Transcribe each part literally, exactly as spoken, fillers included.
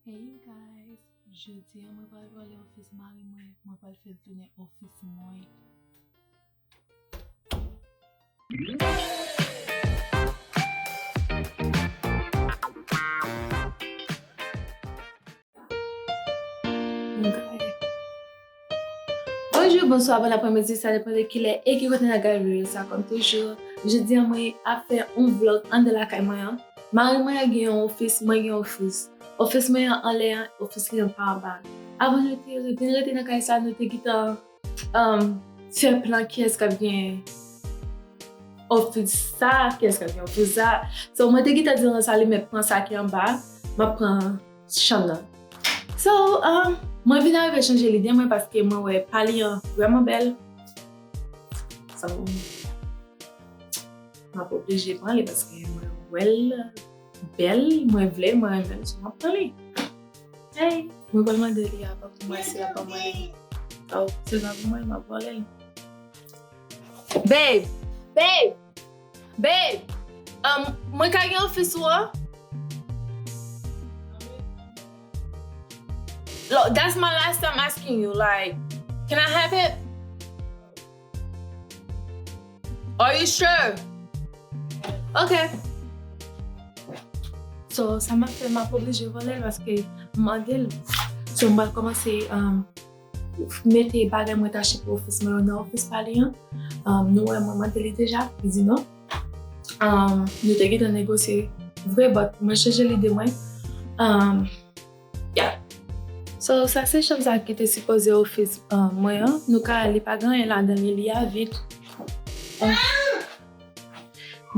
Hey you guys, jodi a mwen pral vòlè ofis mari mwen, mwen pral fè l tounen ofis mwen. Bonjou, bonswa, bon apremidi, sa depann de kilè e ki kote n ap gade videyo sa kòm toujou. Jodi a mwen ap fè yon vlog anndan lakay mwen an. Mari mwen gen yon ofis, mwen gen yon ofis. Ofis mwen an anlè an, ofis li an pa anba. Avan nou te vin rete nan kay sa, nou te gentan um, fè plan kiyès k ap gen ofis sa, kiyès k ap gen ofis sa. So, mwen te gentan di Rosalie, men plan sa ki anba, m ap pran chanm nan. So, um, mwen vin arive chanje lide mwen paske mwen wè pa li an vrèman bèl. So, m ap oblije pran li paske mwen wè l bèl, mwen vle l, mwen renmen l, so m ap pran li. Hey, mwen pral mande li a, pa pou mwen, si l ap ban mwen li. Oh, si l pa pou mwen, m ap vòlè l. Babe, babe, babe, um, mwen ka gen ofis ou an? Lo, that's my last time asking you, like, can I have it? Are you sure? Ok. So, sa m ap fè, m ap oblije vòlè l paske m mande l. So, m pral kòmanse, um, mete bagay mwen t achte pou ofis mwen yo nan ofis pa li an. Um, nou wè, mwen mande li deja, li di non. Um, nou te gentan negosye vre, but mwen chanje lide mwen. Um, Yeah. So, sa se chanm sa ki te sipoze ofis, uh, mwen an. Nou ka wè li pa gen anyen ladan li, li a vid. Uh,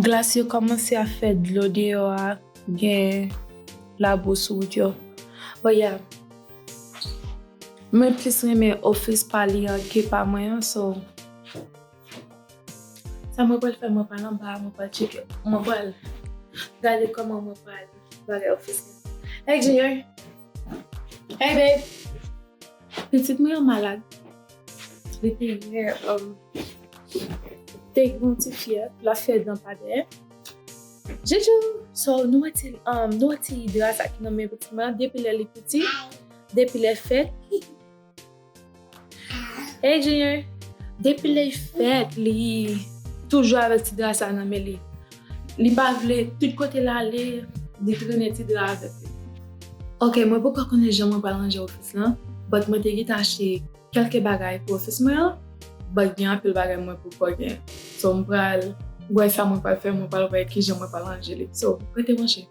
glas yo kòmanse ap fè dlo deyò a, gen labou sou wout yo. But yeah. Mwen plis renmen ofis pa li an ke pa mwen an, so Sa mwen pral fè, mwen pral anba, mwen pral tcheke, mwen pral gade kòman mwen pral bagay ofis la. Hey, Junior! Hey, babe! Pitit mwen an malad. Li te gen, um, te gen yon ti fyèv, l ap fè dan pa dèyè. Juju! So, nou wè ti, um, nou wè ti dra sa ki nan men pitit mwen an, depi lè li piti, depi lè fèt. Hey, Junior, depi lè l fèt, li toujou avèk ti dra sa nan men li. Li pa vle, tout kote l ale, li trennen ti dra avèk li. Ok, mwen poko konnen jan mwen pral ranje ofis lan, but mwen te gentan achte kèlke bagay pou ofis mwen an, but gen anpil bagay mwen poko gen. So, mwen pral wè sa mwen pral fè, mwen pral wè kijan mwen pral ranje li. So, rete branche.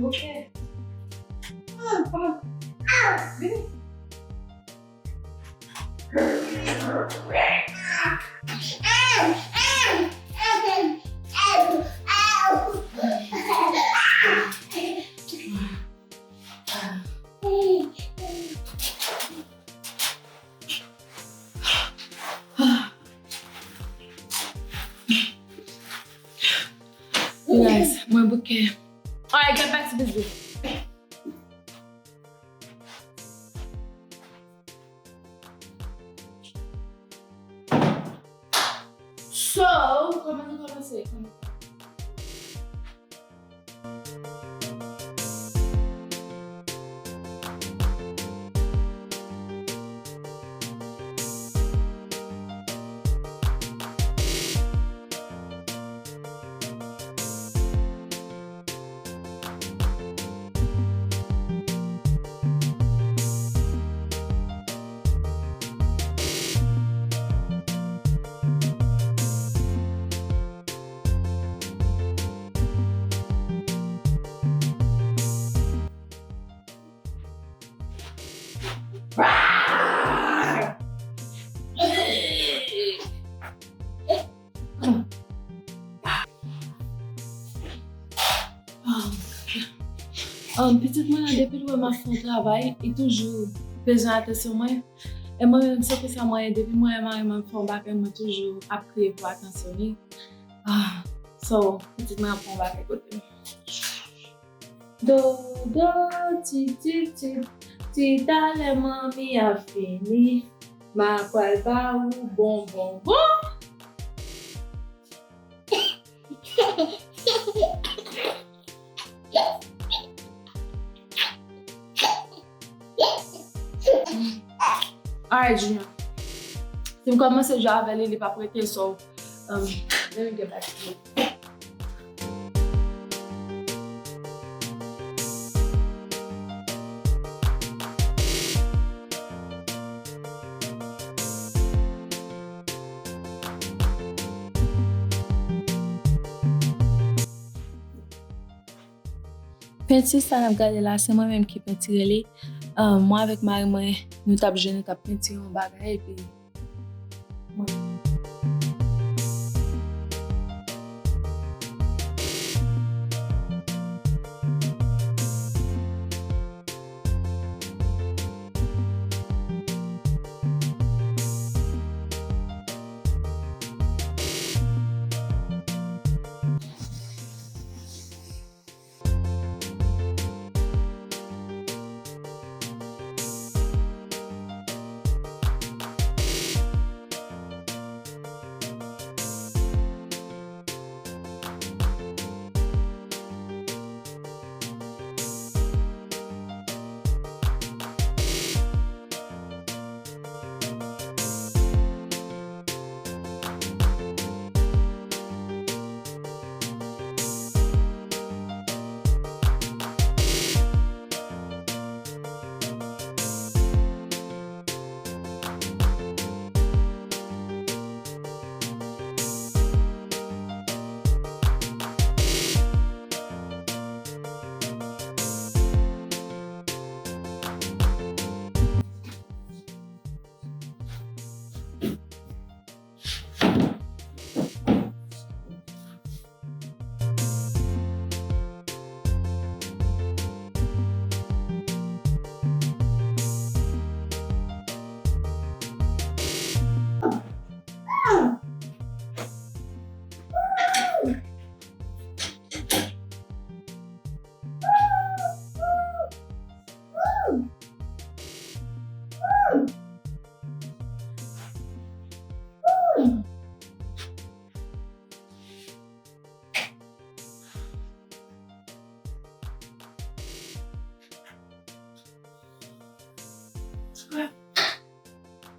Ok. Vini. Guys, mwen bouke. Alright, get back to business. So, kòman nou kòmanse? Kòman Um, pitit mwen an, depi l wè m ap fè yon travay, li toujou bezwen atansyon mwen. E mwen menm, se konsa mwen ye, depi mwen wè mari mwen ap fè yon bagay, mwen toujou ap kriye pou atansyon li. Ah, so, pitit mwen ap fè yon bagay kote m. Do, do, ti, ti, ti, ti, talè manmi ap fini, m a pral ba ou bonbon, bon. Alright, Junior. Si m kòmanse jwe avè li, li p ap rete, so, um, let me get back to you. Penti sa n ap gade la, se mwen menm ki pentire li. Ah, mwen avèk mari mwen, nou t ap jwe, nou t ap pentire yon bagay, epi mwen.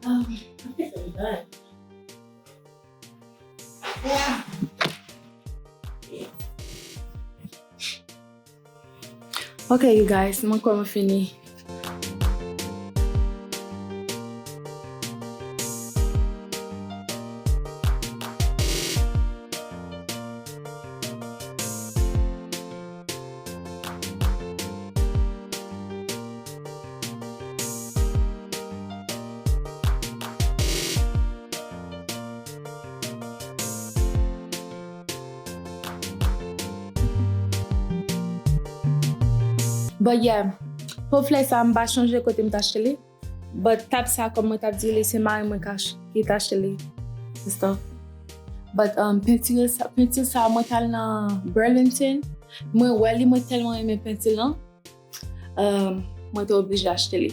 Um, I think I'm done. Ok, you guys, mwen kwè mwen fini. But yeah, pòv flè sa, m pa chonje kote m t achte li. But tab sa, kòm mwen t ap di li, se mari mwen k ach-, ki t achte li. And stuff. But, um, penti sa, penti sa, mwen t al nan Burlington. Mwen wè li, mwen tèlman renmen penti lan. Um, mwen te oblije achte li.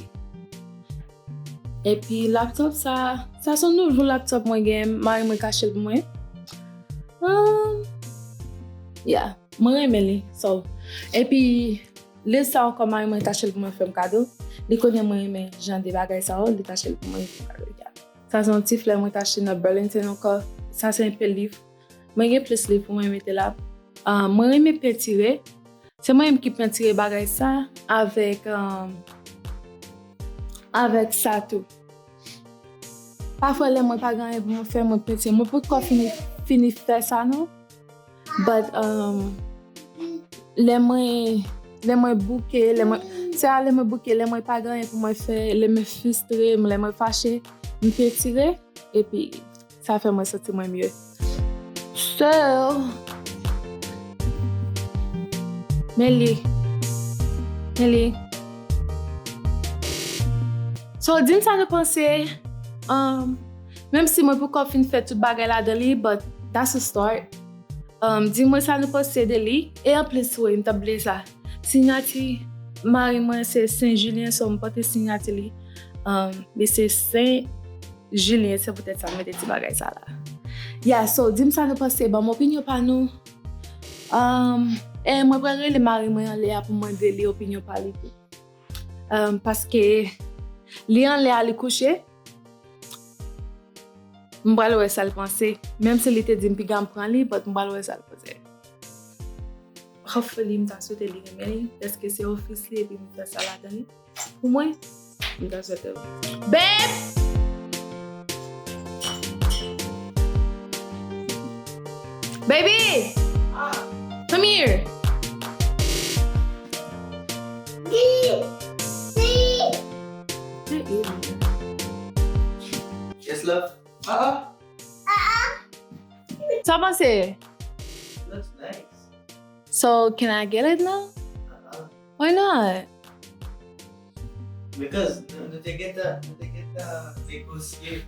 Epi laptop sa, sa se yon nouvo laptop mwen gen, mari mwen k achte l pou mwen. Um, yeah, mwen renmen li. So, epi, liv sa ankò, mari mwen t achte l pou mwen fè m kado. Li konnen mwen renmen jan de bagay sa yo, li t achte l pou mwen fè m kado. Yeah. Sa se yon ti flè mwen t achte nan Burlington ankò. Sa se enpe liv. Mwen gen plis liv pou mwen mete la. Ah, mwen renmen pentire. Se mwen menm ki pentire bagay sa avèk, um, avèk sa tou. Pafwa lè mwen pa gen anyen pou mwen fè, mwen pentire. Mwen poko fini, fini fè sa non. But, um, lè mwen, lè mwen bouke, lè mwen, se a lè mwen bouke, lè mwen pa gen anyen pou mwen fè, lè mwen fristre, lè mwen fache, m pentire, epi sa fè mwen santi mwen mye. So, men li. Men li. So, di m sa nou panse. Um, menm si mwen poko fin fè tout bagay ladan li, but that's a start. Um, di mwen sa nou panse de li. E anplis, wi, m t ap bliye sa. Siyati mari mwen se Sen Jilyen, so m pote siyati li. Um, li se Sen Jilyen, se poutèt sa m mete ti bagay sa la. Yeah, so, di m sa nou panse, ban m opinyon pa nou. Um, e mwen pral rele mari mwen anlè a pou mwen mande li opinyon pa li tou. Um, paske li anlè a, li kouche. M pral wè sa l panse. Menm si li te di m piga m pran li, but m pral wè sa l panse. Hopefully, m ta swete li renmen li, dèske se ofis li epi m fè sa ladan li. Pou mwen, m ta swete l. Babe! Baby! Come here! Yes, love. Uh-uh. Sa w panse? Looks nice. So, can I get it now? Uh-uh. Why not? Because nou, nou te gentan, nou te gentan negosye.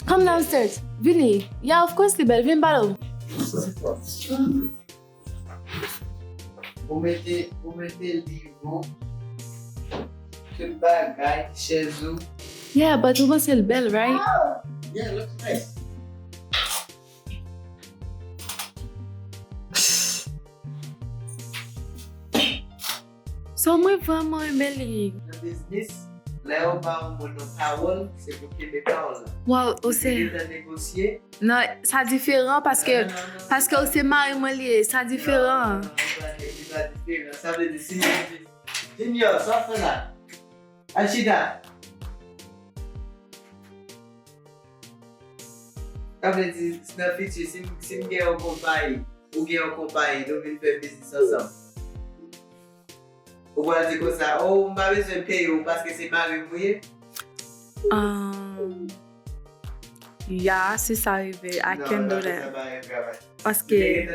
Come downstairs. Vini. Yeah, of course, li bèl. Vin ba nou. Ou mete, ou mete liv ou, tout bagay, chèz ou. Yeah, but ou panse l bèl, right? Yeah, looks nice. So, mwen vrèman renmen li. Nan biznis, lè yo ba yon moun yon pawòl, se pou kenbe pawòl la. Wow, ou se. Si te gentan negosye, non, sa diferan paske, non, non, non, non, paske ou se mari mwen li ye, sa diferan. Non, non, non, li pa, li pa diferan. Sa vle di, si, Junior, sa w fè la? Al chita. Sa vle di, nan fiti, si m, si m gen yon konpayi, ou gen yon konpayi, nou vin fè biznis ansanm. Ou pral di konsa, "Oh, m pa bezwen peye w paske se mari m ou ye." Um, yeah, si sa rive, I can do that. Non, sa pa yon travay. Paske,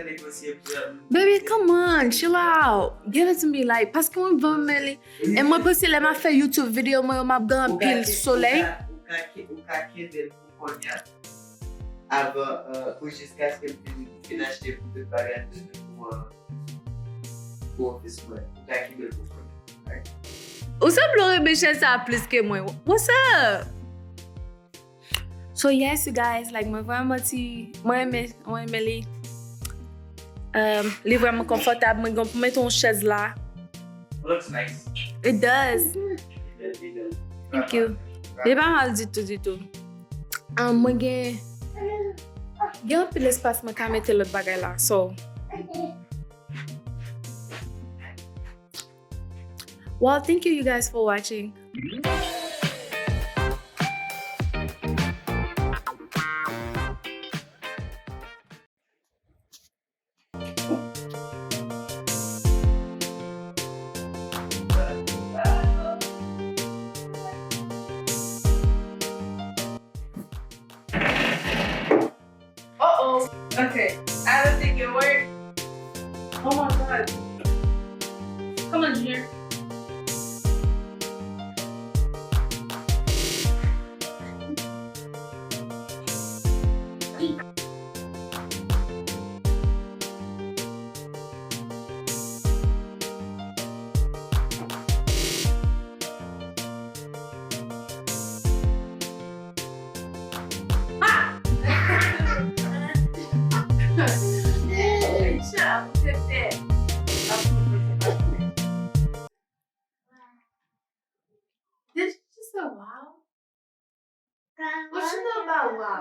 baby, come on, chill out. Give it to me, like, paske mwen ban men li. E mwen panse lè m ap fè YouTube video mwen yo, m ap gen anpil solèy. Ou ka, ou ka, ou ka kenbe l pou kounye a. Avan, euh, pou jiskaske m fin, fin achte pou tout bagay pou, pou, euh, pou ofis mwen. Ou ka kenbe l pou kounye a. Right? Ou sanble renmen chèz sa plis ke mwen. What's up? So yes, you guys, like, mwen vrèman ti, mwen renmen, mwen renmen li. Um, li vrèman konfòtab, mwen gen pou mete yon chèz la. Looks nice. It does. It does, it does. Thank you. Li pa mal ditou, ditou. Um, mwen gen, gen anpil espas mwen ka mete lòt bagay la. So, well, thank you, you guys, for watching. Uh-oh. Okay. I don't think it worked. Oh my God. Come on, Junior. Ou chita anba wa.